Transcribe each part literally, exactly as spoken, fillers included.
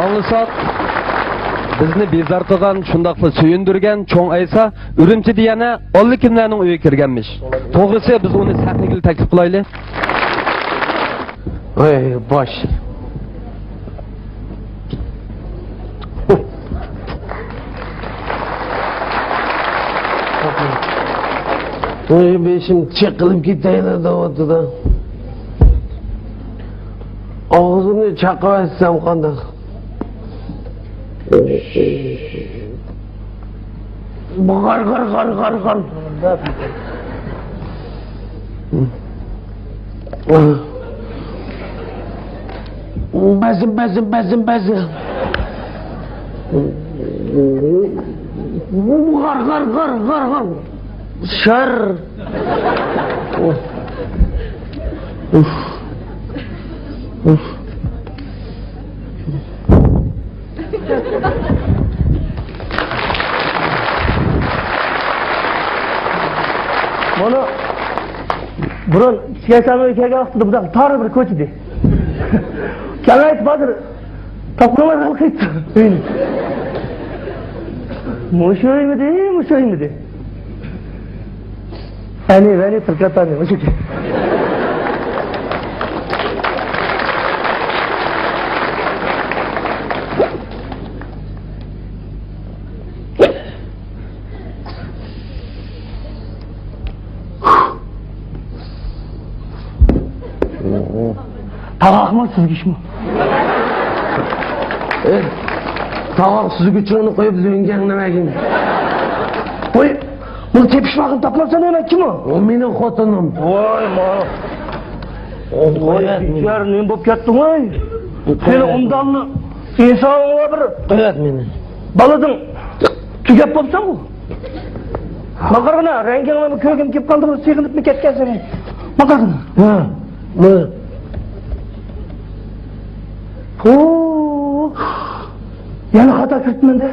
ئاڭلىساق، بىزنى بىزار قىلغان، شۇنداقلا سۆيۈندۈرگەن چوڭ ئەيسا ئۈرۈمچىدە يەنە ئاللىكىملەرنىڭ ئۆيىگە كىرگەنمىش. توغرىسى، بىز ئۇنى سەھنىگىلا تەكلىپ قىلايلى. ۋاي باش. ۋاي بېشىم چېقىلىپ كېتەيلا دەۋاتىدۇ. ئاغزىمنى چاقىۋەتسەم قانداق؟ غار، غار، غار، غار، غار. بەزىم، بەزىم، بەزىم، بەزىم. غار، غار، غار، غار، غار. شار. مانا بۇرۇن كىچىك ئەيسانىڭ ئۆيىگە كەلگەن ۋاقتىدا بۇنداق تار بىر كوچا ئىدى. كەڭەيتىپ ھازىر تاپقىنىڭلار ھەل قىلىپتۇ. مۇشۇ ئۆيمىدى، مۇشۇ ئۆيمىدى؟ ئەنى، ۋەنى، تىركاتانى، مۇشۇ. تاغاقمۇ، سۈزگۈچمۇ؟ ئە، تاغاق سۈزگۈچۈڭنى قويۇپ، لۆڭگەڭ نېمەگىن؟ قوي، بۇنى تېپىشماقنى تاپماسا نېمە، كىم ئۇ؟ ئۇ مېنىڭ خوتۇنۇم. ۋاي، ما. ۋاي، بىچارە، نېمە بولۇپ كەتتىڭ، ۋاي؟ سېنى ئومداننى ئىنسانغا بىر قويۇۋەت مېنى. بالىدىن تۈگەپ بوپسەنغۇ. ماڭا قارىغىنا، رەڭگىڭنى كۆرگۈم كېلىپ قالدى، سېغىنىپمۇ كەتكەنسەن. ماڭا قارىغىنا. ھە. نېمە؟ ھو. يەنە خاتا كىرىپتىمەن-دە.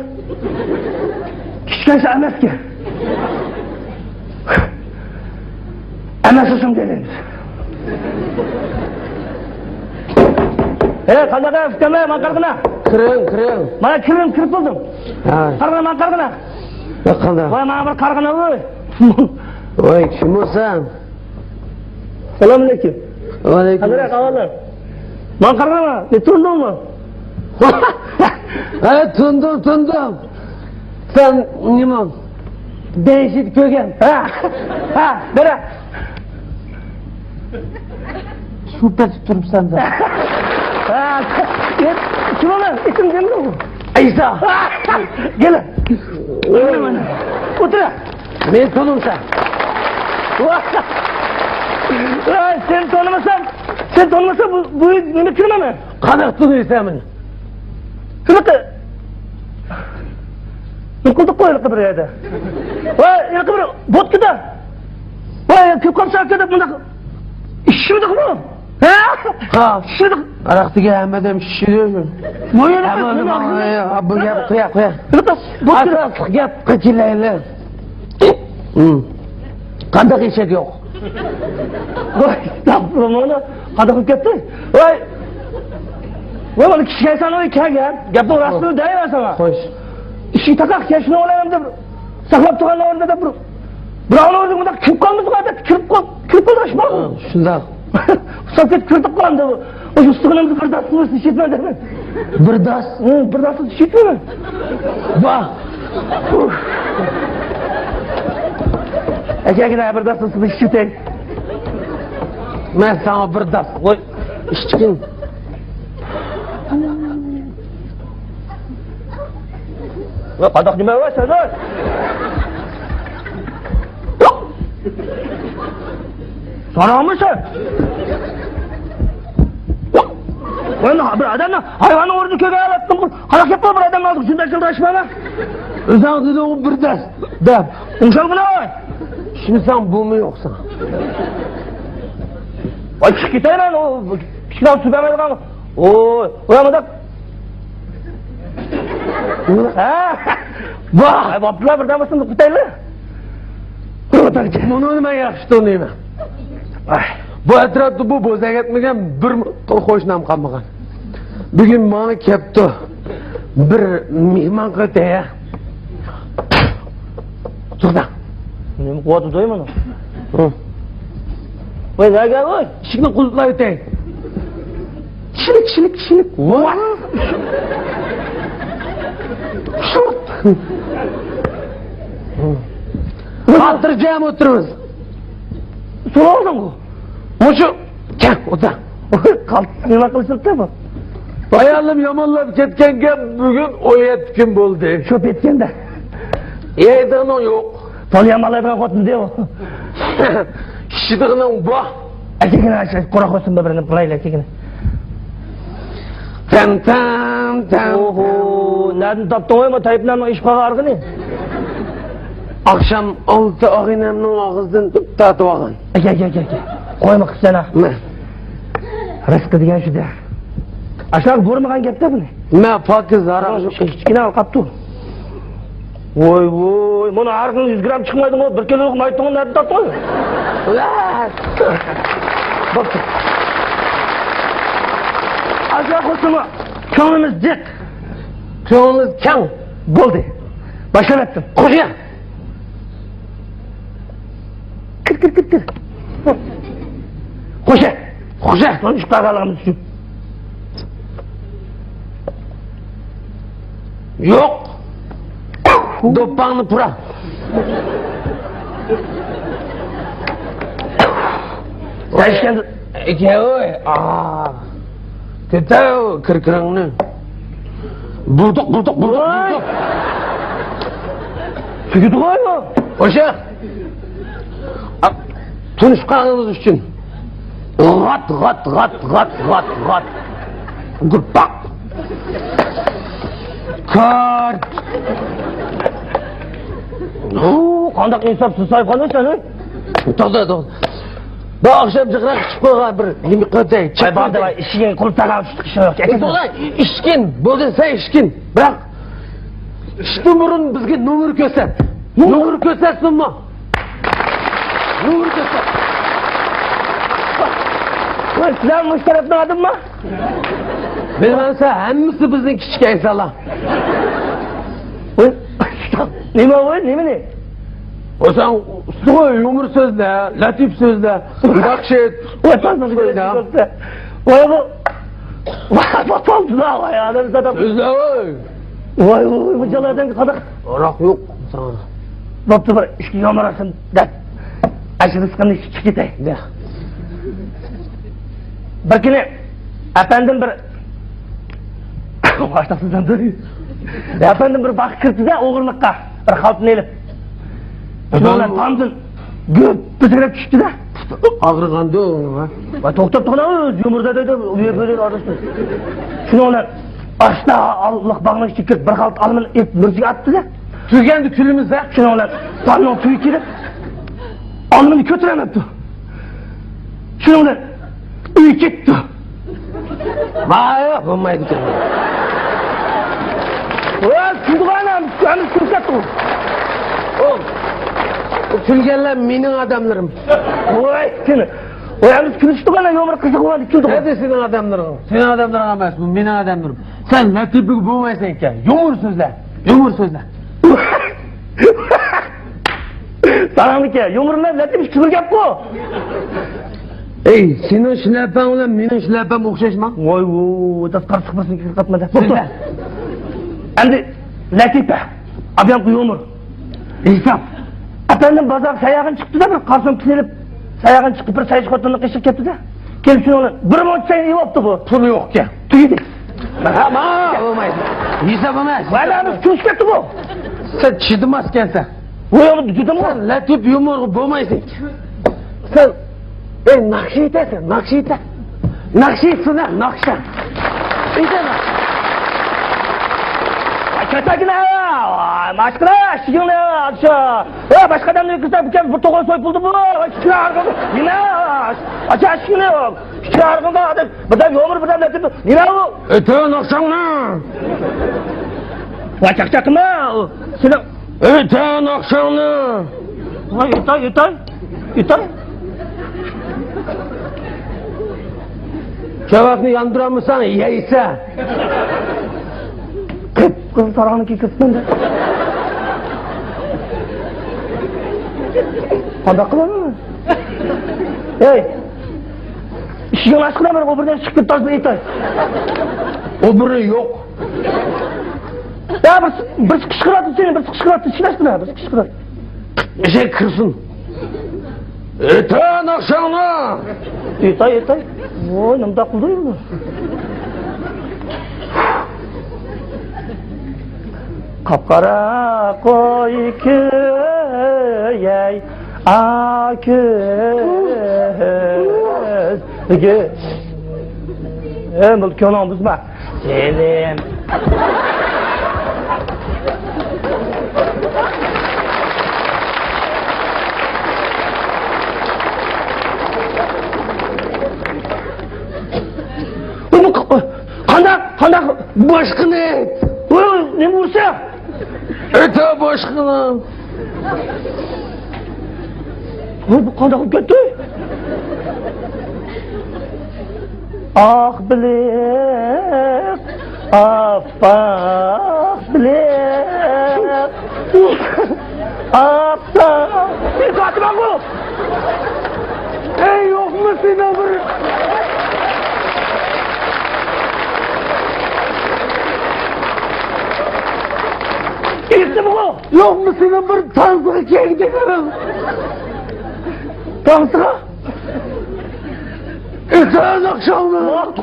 كىچىك ئەيسا ئەمەسكەن. ئەمەس ئۇسۇم دېدىم. ھەي، قانداق ئەمەس ئىكەنمەن، ماڭا قارىغىنا. كىرىڭ، كىرىڭ. مانا كىرىڭ، كىرىپ بولدۇم. ھە. قارىغىنا، ماڭا قارىغىنا. ياق، قانداق؟ ۋاي، ماڭا بىر قارىغىنا، ۋاي. ۋاي، كىم بولساڭ؟ سالام ئەلەيكۇم. ۋەئەلەيكۇم. قانداق ئەھۋالىڭ؟ ماڭا قارىغىنا، نېمە، تونۇدۇڭمۇ؟ ھە، تونۇدۇم، تونۇدۇم. سەن نېمە؟ دەيشىت كۆرگەن. ھە، ھە، بېرە. شۇ پەتتە تۇرۇپسەن سەن. ھە، كىم ئۇلار؟ ئىسىم نېمە ئۇ؟ ئەيسا. كېلە. ئولتۇر. مېنى تونۇمسەن؟ ۋاي، سېنى تونۇمىسام، سېنى تونۇمىسام، بۇ، بۇ نېمە كىرمەيمەن. قانداق تونۇيسەن مېنى؟ ھېلىقى نوقۇلدۇق قوي ھېلىقى بىر يەردە. ۋاي، ھېلىقى بىر بوتكىدا. ۋاي، كۆپ قاپساككە دەپ مۇنداق ئىششىدۇقمۇ؟ ھە؟ ھا. ئىششىدۇق. ئاراق دېگەن ھەممە ئادەم ئىششىدۇ. بۇ يەردە ھەممە ئادەم، ھە، بۇ گەپ قويا، قويا. ھېلىقى بوتكىدا. ئاساسلىق گەپكە كېلەيلى. ھىم. قانداق ئېشەك يوق؟ ۋاي، ئەستەغپۇرۇللا، مانا قانداق بولۇپ كەتتى؟ ۋاي. ۋاي، مانا كىچىك ئەيسانىڭ ئۆيىگە كەلگەن. گەپنىڭ راستىنى دەيمەن ساڭا. خوش. ئىشىك تاقاق كەشنى ئويلايمەن دەپ، ساقلاپ تۇرغان ئورنىدا بىر، بىراۋنىڭ ئۆزى مۇنداق كىرىپ قالمىدىغۇ دەپ، كىرىپ قال-، كىرىپ قالدى، ئىش بارغۇ. ھا، شۇنداق. ئۇسساپ كېتىپ كىردۇق قالدى. ئۇ ئۇستىخىنىمىزنى بىر داس قىلمىسا ئىشلىتىمەن دەيمەن. بىر داس؟ ھە، بىر داس قىلسا ئىشلىتىمەن. ۋاھ. ئەكەگىنە بىر داس قىلسا ئىشلىتەي. مەن ساڭا بىر داس قوي، ئىشچىكىن. ۋە قانداق نېمە ۋە سەن؟ ساراڭمۇ سەن؟ ۋە بىر ئادەمنى ھايۋاننىڭ ئورنىدا كۆرگەن ئادەم قانداق گەپ بار بىر ئادەمنىڭ ئالدىغا شۇنداق چىلدىراشما؟ ئۆزۈڭ دېدىڭغۇ بىر دەس دەپ. ئوڭشالغىنا ۋاي. چۈشىنىسەڭ بۇمۇ يوق ساڭا. ۋاي چىقىپ كېتەي مەن ئۇ كىشىلەر سۈرمەيدىغان. ئوي، ئوي مۇنداق. ھە؟ ۋاھ! ئەي، بوپتۇلا، بىردەم بولسۇن، قۇتايلى. بۇنى مەن ياخشى تونۇيمەن. ئاي. بۇ ئەتراپتا بۇ بوزەك ئەتمىگەن بىر قوشنام قالمىغان. بۈگۈن ماڭا كەپتۇ. بىر مېھمان قىلىپ ئۆتەي. توختا. نېمە قىلىۋاتىدۇ مانا؟ ۋاي، نەگە ۋاي؟ ئىشىكنى قۇلۇپلاپ ئۆتەي. چىلىك، چىلىك، چىلىك. ۋاي. خاتىرجەم ئولتۇرىمىز. سوراۋاتامغۇ. مۇشۇ. كەل، ئولتۇر. قالتىس نېمە قىلىشىپتۇ بۇ؟ ئايالىم يامانلاپ كەتكەنگە بۈگۈن ئون يەتتە كۈن بولدى. شۇ پېتىكەندە. يەيدىغىنىڭ يوق. تولا يامانلايدىغان خوتۇن دېيىۋ. ئىچىدىغىنىڭ بار. ئەكەگىنە قۇراق بولسۇن، بىر بىرىنى قىلايلى ئەكەگىنە. تەم، تەم، تەم. ئوھو، نەدىن تاپتىڭ ئوي، ما تەيپلەرنىڭ ئىش قىلغان ئارقىنى؟ ئاخشام ئالتە ئاغىنەمنىڭ ئاغزىدىن تارتىپ ئالغان. ئەكە، ئەكە، ئەكە، ئەكە. قويما قىز سەن ھە. مە. رىزقى دېگەن شۇ دە. ئاشۇلارغا بۇرمىغان گەپ دە بۇنى. مە پاكىز ھاراق. كىچىككىنە قاپتۇ. ۋوي، ۋوي، مانا ھەر كۈنى يۈز گرام چىقمايدىغۇ، بىر كىلولۇق مايتىڭنى نەدىن تاپتىڭ؟ بوپتۇ. ئاجا قوشۇما، كۆڭلىمىز جىق. كۆڭلىمىز كەڭ. بولدى. باشلاۋەتتىم. خوشە. كىر، كىر، كىر، كىر. خوشە. خوشە. تونۇشۇپ قالغانلىقىمىز ئۈچۈن. يوق. دوپپاڭنى پۇرا. سەن ئىچكەن. ئىچكەن، ئوي. ئا. كۆتەر كىركىرىڭنى. بۇلدۇق، بۇلدۇق، بۇلدۇق، ۋاي! بۇلدۇق. تۈگىدىغۇ ئۇ. ئوشۇ. ئا، تونۇشۇپ قالغىنىڭىز ئۈچۈن. غات، غات، غات. گۇپپاق. كارت. ئۇ، قانداق ئىنساپسىز سايقان سەن، ھە؟ توختا، توختا. بۇ ئاخشام جىقراق چىقىپ قالغان بىر نېمە قىلدى؟ ۋاي، بار، ۋاي، ئىشىكىڭ قۇلۇپ تاقاپ چىقىشىڭ يوق. ئېيتىڭلار، ئىشكىن بولدى، سەن ئىشكىن. بىراق، ئىشتىن بۇرۇن بىزگە نومۇر كۆرسەت. نومۇر كۆرسەتسۇنمۇ؟ نومۇر كۆرسەت. ۋاي، سىلەر مۇشۇ تەرەپنىڭ ئادىمىما؟ بىلمەمسە، ھەممىسى بىزنىڭ كىچىك ئەيسالار. ۋاي، نېمە ۋاي، نېمىنى؟ ئۇ سەن ئۇستىغۇ يۇمۇر سۆزلە، لەتىپ سۆزلە، ياخشى. ۋاي، ۋاي، بۇ، ۋاي، ئادەم زادى. سۆزلە، ۋاي. ۋاي، ۋاي، ۋاي، بۇ جالايدىن قاداق. ھاراق يوق ساڭا. بوپتۇ، بىر ئىككى يامراسىن دەپ، ئاشۇ رىزقىمنى ئىچىپ كېتەي. بىر كۈنى ئەپەندىم بىر، ئەپەندىم بىر باغقا كىرىپتۇ-دە، ئوغرىلىققا بىر خالتىنى ئېلىپ. شۇنىڭ بىلەن تامدىن گۈپپىدە چۈشۈپتۇ-دە. ئاغرىغاندۇ ئۇنىڭ، ھە؟ ۋاي، توختاپ تۇرغىنا، يۇمۇردا دەيدۇ، ئۇ يەر بۇ يەر ئارىلاشتۇرۇپ. شۇنىڭ بىلەن ئاشتا ئاللىق باغنىڭ ئىچىگە كىرىپ، بىر خالتا ئالمىنى ئېلىپ مۈرىسىگە ئاتتى-دە. تۈگەندە كۈلىمىز-دە. شۇنىڭ بىلەن تامنىڭ تۈۋى كېلىپ، ئالمىنى كۆتۈرەلمەپتۇ. شۇنىڭ بىلەن ئۆيگە كەتتى. ۋاي، بولمايدىكەن. ۋاي، كۈلىدىغان ئەمىس، ئەمىس كۈلۈپ كەتتى. ئۇ، ئۇ كۈلگەنلەر مېنىڭ ئادەملىرىم. ۋاي، سېنى. ۋاي، ئەمىس كۈلۈشتىغان يۇمۇر قىزىق بولغان كۈلدى. ھەدە سېنىڭ ئادەملىرىڭ. سېنىڭ ئادەملىرىڭ ئەمەس، بۇ مېنىڭ ئادەملىرىم. سەن لەتىپىگە بولمايسەن ئىكەن. يۇمۇر سۆزلە. يۇمۇر سۆزلە. ساڭىمىكى، يۇمۇر بىلەن لەتىپ ئىككىسى بىر گەپقۇ. ئەي، سېنىڭ شىلەپەڭ بىلەن مېنىڭ شىلەپەم ئوخشاشما؟ ۋاي، ۋوي، داس قارىسىق بىرسىنى كىرگۈزۈپ قاتما دە. بوپتۇ. سۆزلە. ئەمدى لەتىپە، ئابيانقى يۇمۇر. ھېساب. ئەپەندىم بازارغا ساياھەتكە چىقتى-دە، بىر قارسۇمكىسىنى ئېلىپ، ساياھەتكە چىقىپ، بىر ساياھەت خوتۇننىڭ قېشىغا كەپتۇ-دە. كېلىپ شۇنىڭ بىلەن بىر مۇنچە چاينى ئېلىپتۇ بۇ. پۇلى يوقكەن. تۈگىدى. ھە، ماڭا بولمايدۇ. ھېساب ئەمەس. مانا بىز كۈلۈشۈپ كەتتى بۇ. سەن چىدىماسكەنسەن. ۋوي، ئۇنى دېدىمغۇ. سەن لەتىپ يۇمۇرغا بولمايسەن. سەن، ئەي، ناخشا ئېيتەسەن، ناخشا ئېيتە. ناخشا ئېيتسۇن ھە، ناخشا. ئېيتە ناخشا. كەتەگىنە، ماشقىرا، ئىشىكىڭنى ئاچ. ۋە باشقا ئادەمنى كىرسە، بىكەم بىر توغرا سويۇپ بولدى بۇ. ئىشىكىنى ئارقىغا. نېمە؟ ئاچ ئىشىكىنى. ئىشىكىنى ئارقىغا ئادەم. بىردەم يۇمۇر، بىردەم لەتىپ. نېمە ئۇ؟ ئۆتە ناخشاڭنى. ۋە چاقچاقما. سېنىڭ ئۆتە ناخشاڭنى. ۋاي، ئۆتەي، ئۆتەي، ئۆتەي. كاۋاكنى ياندۇرالمىساڭ يەيسە. تاراڭنىڭكىگە كىرىپتىمەن دە. قانداق قىلىمەن؟ ھەي! ئىشىكنى ئاچقىنا، مەن ئوبورنىك چىقىپ كېتىپ تاشلاپ ئېيتاي. ئوبورنىك يوق. يا بىر، بىر قىچقىراتتى سېنى، بىر قىچقىراتتى، ئىشىكنى ئاچقىنا، بىر قىچقىراتتى. ئېشەك كىرسۇن. ئېيتە ناخشاڭنى! ئېيتاي، ئېيتاي. ۋوي، نېمانداق قىلدى بۇ؟ قاپقارا قوي كۆيەي، ئاكۆز. ئەي، بۇ كۆڭلۈڭ بۇزما. سېنىڭ. قانداق، قانداق؟ باشقىنى ئېيت. نېمە ئۇرسا؟ ئېيتە باشقىنى. ۋاي، بۇ قانداق بولۇپ كەتتى؟ ئاق بىلىق، ئاپئاق بىلىق، ئاپئاق. ئەي، يوقمۇ سېنىڭ بىر؟ ئېيتتىمغۇ. يوقمۇ سېنىڭ بىر تانسىغا كەلگىنىڭ؟ تانسىغا؟ ئېسەن ئاخشاملىق.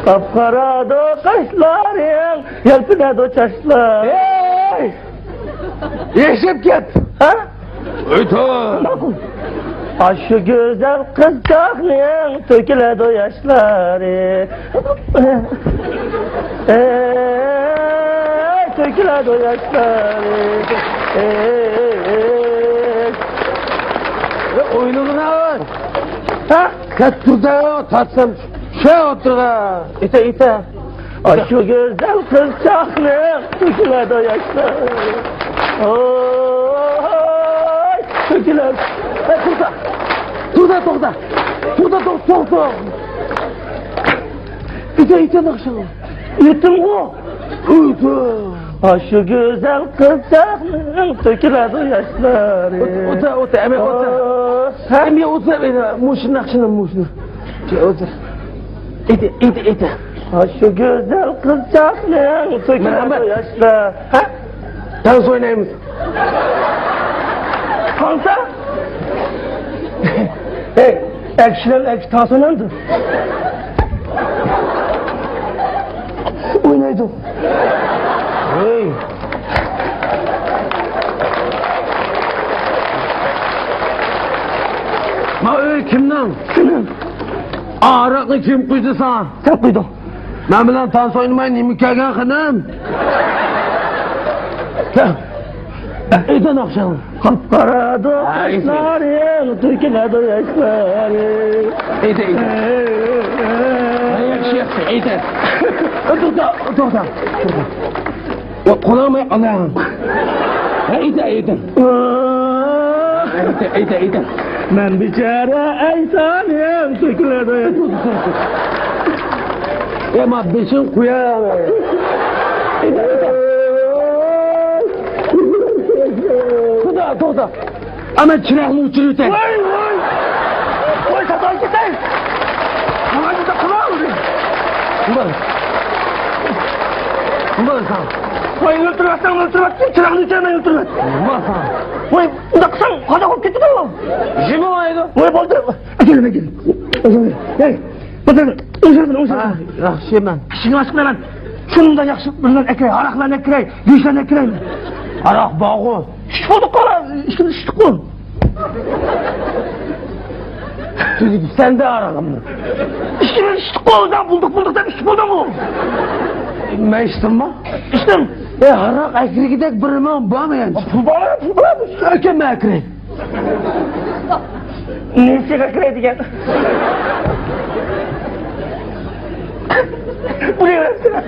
قاپقارادا قاشلىرىڭ، يەلپۈنەدۇ چاچلىرىڭ. ھەي! يېشىپ كەت! ھە؟ ئۆيتۇ! ئاشۇ گۈزەل قىزچاقنىڭ تۆكۈلىدۇ ياشلىرى. ئەي، تۆكۈلىدۇ ياشلىرى. ئەي، ئەي، ئەي. ئوينىغىنا. ھە؟ كەت تۇردا، تارتسام چۈشە ئوتتۇرىغا. ئېيتە، ئېيتە. ئاشۇ گۈزەل قىزچاقنىڭ تۆكۈلىدۇ ياشلىرى. ئوي، تۆكۈلىدۇ. ئەي، توختا. توختا، توختا. توختا، توختا، توختا. ئېيتە، ئېيتە ناخشاڭنى. ئېيتتىمغۇ. ئېيتە. ئاشۇ گۈزەل قىزچاقنىڭ تۆكۈلىدۇ ياشلىرى. ئوتۇر، ئوتۇر، ئەمە ئوتۇر. ھە؟ ئەمە ئوتۇر، ئەمە مۇشۇ ناخشىنى، مۇشۇنى. ئوتۇر. ئېيتە، ئېيتە، ئېيتە. ئاشۇ گۈزەل قىزچاقنىڭ تۆكۈلىدۇ ياشلىرى. ھە؟ تانسا ئوينايمىز. تانسا؟ ھەي، ئەكشىلەر، ئەكشى تانسا ئوينامدۇ؟ ئوينايدۇ. ھەي. ما ئۆي كىمنىڭ؟ سېنىڭ. ئاراقنى كىم قۇيدى ساڭا؟ سەن قۇيدۇڭ. مەن بىلەن تانسا ئوينىماي نېمە كەلگەن خېنىم؟ ئېيتە ناخشاڭنى. قاپقارادا قاشلىرىڭ، تۆكۈلىدۇ ياشلىرىڭ. ئېيتە، ئېيتە. ھە، ياخشى، ياخشى، ئېيتە. توختا، توختا، توختا. يا، قولۇڭنى ئالاڭ. ھە، ئېيتە، ئېيتە. ئېيتە، ئېيتە، ئېيتە. مەن بىچارە ئەيسانىم، تۆكۈلىدۇ. يا، ما بېشىڭ قۇيا. توختا، توختا. ئەمە چىراغنى ئۆچۈرۈۋېتەي. ۋاي، ۋاي. ۋاي، ساتاي كېتەي. ماڭا جۈدە قىلاۋەردى. بۇنداق. بۇنداق ساڭا. ۋاي، ئۆلتۈرۈۋەتسەڭ ئۆلتۈرۈۋەت. چىراغنى ئۆچۈرمەي ئۆلتۈرۈۋەت. بۇنداق ساڭا. ۋاي، ئۇنداق قىلساڭ قانداق بولۇپ كېتىدۇ؟ جىمىڭ ئايدۇ. ۋاي، بولدى. ئەكەل، ئەكەل. ئەكەل. ھەي. بىر ئۆزۈڭ، ئۆزۈڭ. ھە، ياخشى مەن. ئىشىڭنى ئاچقىن مەن. شۇنىڭدا ياخشى بىرلەرنى ئەكىرەي، ھاراقلارنى ئەكىرەي، گۆشلەرنى ئەكىرەيمەن. ھاراق بارغۇ. ئىچتۇق، قارا، ئىچكىنى ئىچتۇققۇ. تۈزۈك سەندە ھاراقىمنى. ئىچكىنى ئىچتۇققۇ، ئۆزۈڭ بۇلدۇق بۇلدۇق دەپ ئىچىپ بولدۇڭغۇ. مەن ئىچتىممۇ؟ ئىچتىم. ئە، ھاراق ئەكىرگۈدەك بىر مال بارمۇ يەنە؟ پۇل بار، پۇل بار. ئەكەم مەن ئەكىرەي. نېسىگە كىرەي دېگەن. بۇنى بېرەمسىلەر؟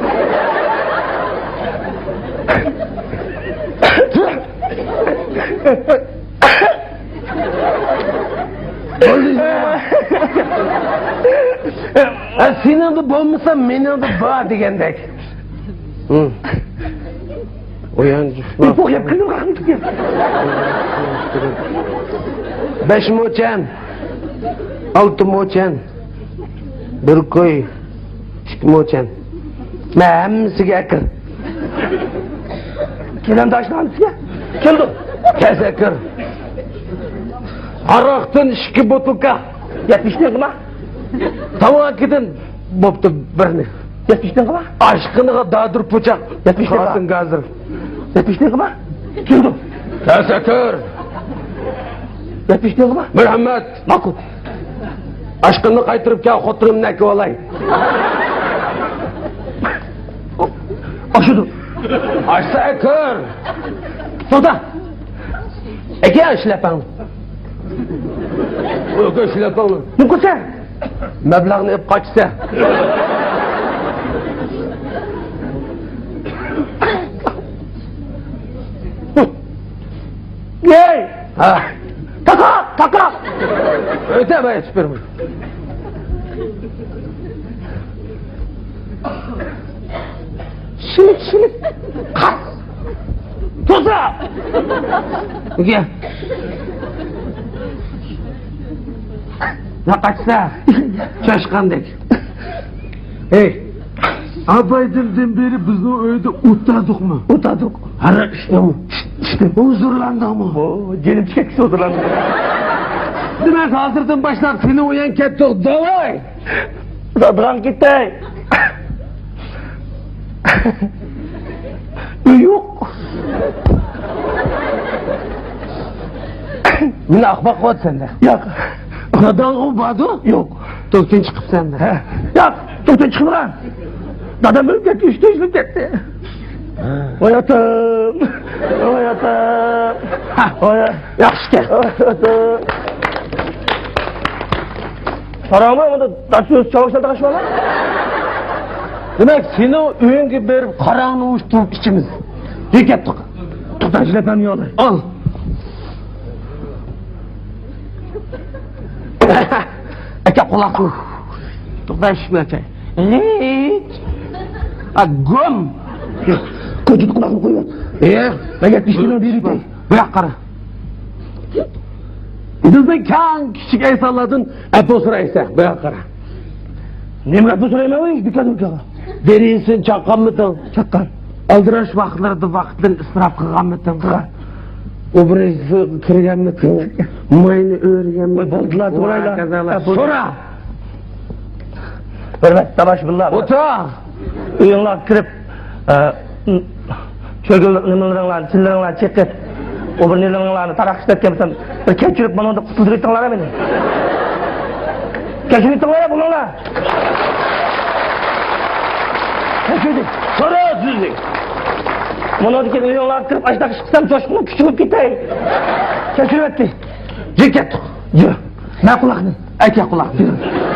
ئە، سېنىڭدە بولمىسا، مېنىڭدە بار دېگەندەك. ھىم. ئۇيان جۇقما. بۇ يەپ قىلدىم، قاقمىدىم. بەش موچەن، ئالتە موچەن، بىر كوي، ئىككى موچەن. مەن ھەممىسىگە ئەكىر. كېلەمدە ئاشۇنىڭ ھەممىسىگە؟ كېلىدۇ. تەس ئەكىر. ھاراقتىن ئىككى بوتۇلكا. يەتمىش تىيىنغىما؟ تاماكىدىن بوپتۇ بىرنى. يەتمىش تىيىنغىما؟ ئاشقىنىغا دادۇر پۇچاق. يەتمىش تىيىنغا. خاتىنغا ھازىر. يەتمىش تىيىنغىما؟ كېلىدۇ. تەس ئەكىر. يەتمىش تىيىنغىما؟ مەرھەمەت. ماقۇل. ئاشقىنىنى قايتۇرۇپ كەل، خوتۇنۇمنى ئەكىۋالاي. ئاشىدۇ. ئاشسا ئەكىر. سودا. ئەكە شىلەپەڭ. ئەكە شىلەپەڭ. نېمە قىلسا؟ مەبلەغنى ئېلىپ قاچسا. ھەي! ھە. تاقا! تاقا! ئۆتە، مەن ئېچىپ بېرىمەن. شىلىك، شىلىك. قاس! توسا! ئۆگە. نە قاچسا؟ چاشقاندەك. ھەي، ئابايدىندىن بېرى بىزنىڭ ئۆيدە ئولتۇردۇقمۇ؟ ئولتۇردۇق. ھاراق ئىچتىڭمۇ؟ ئىچتىم. ھۇزۇرلاندىڭمۇ؟ ھو، جېنىم چېكەتكىسى ھۇزۇرلاندىم. دېمەك، ھازىردىن باشلاپ سېنى ئۇيان كەتتۇق، داۋاي! ساتىدىغان كېتەي. ئۆي يوق. مېنى ئاقماق قىلىۋاتىسەن-دە. ياق. داداڭغۇ باردۇ؟ يوق. توكتىن چىقىپسەن-دە. ھە. ياق، توكتىن چىقمىغان. دادام ئۆلۈپ كەتتى، ئۈچ تۆت يىل كەتتى. ۋاي ئاتام. ۋاي ئاتام. ھە. ۋاي. ياخشىكەن. ۋاي ئاتام. قاراڭمۇ، بۇندا داچۇز چاۋاكشان تاقاشمالا. دېمەك، سېنىڭ ئۆيۈڭگە بېرىپ قاراڭنى ئۇشتۇرۇپ ئىچىمىز. يۈرۈپ كەتتۇق. توختاڭ، شىلەپەمنى يوللاي. ئال. ئەكە قۇلاقنى. توختاڭ، شىشمەي ئاچاي. ھېچ. ئا، گۇم. كوچىدا قۇلاقنى قويۇۋەت. ئېي. مەن يەتمىش مىليون بېرىپ. بۇياققا قارا. بىزنىڭ كەڭ كىچىك ئەيسانلاردىن ئەپۇ سورايسەن، بۇياققا قارا. نېمە ئەپۇ سورايمەن، ۋاي، بىكار بىكار. دېرىزىسىنى چاققانمىدىڭ؟ چاققان. ئالدىراش ۋاقىتلىرىدا ۋاقىتلىرىنى ئىسراپ قىلغانمىدىڭ؟ قىلغان. ئوبرېزغا كىرگەنمىدىڭ؟ ماينى ئۆرىگەنمىدىڭ؟ ۋاي، بولدىلا، تورايلا. ۋاي، كازالا. ئەپۇ. سورا! ھۆرمەتلىك تاماشىبىنلار. ئولتۇر! ئۆيۈڭلارغا كىرىپ، ئە، چۆگۈل نېمىلىرىڭلارنى، چىللىرىڭلارنى چېقىپ، ئۇ بىر نېمىلىرىڭلارنى تاراق ئىشلەتكەن بولسام، بىر كەچۈرۈپ مانا ئۇنداق قۇتۇلدۇرۇۋېتىڭلار مېنى. كەچۈرۈۋېتىڭلار، بولۇڭلار. كەچۈردى. سورا سۆزى. مانا ئۇندىن كېيىن ئۆيۈڭلارغا كىرىپ ئاشۇنداق ئىش قىلسام، جوشقىنىپ كۈچىڭىپ كېتەي. كەچۈرۈۋەتتى. جىق كەتتۇق. يۈر. مەن قۇلاقنى. ئەكە قۇلاقنى.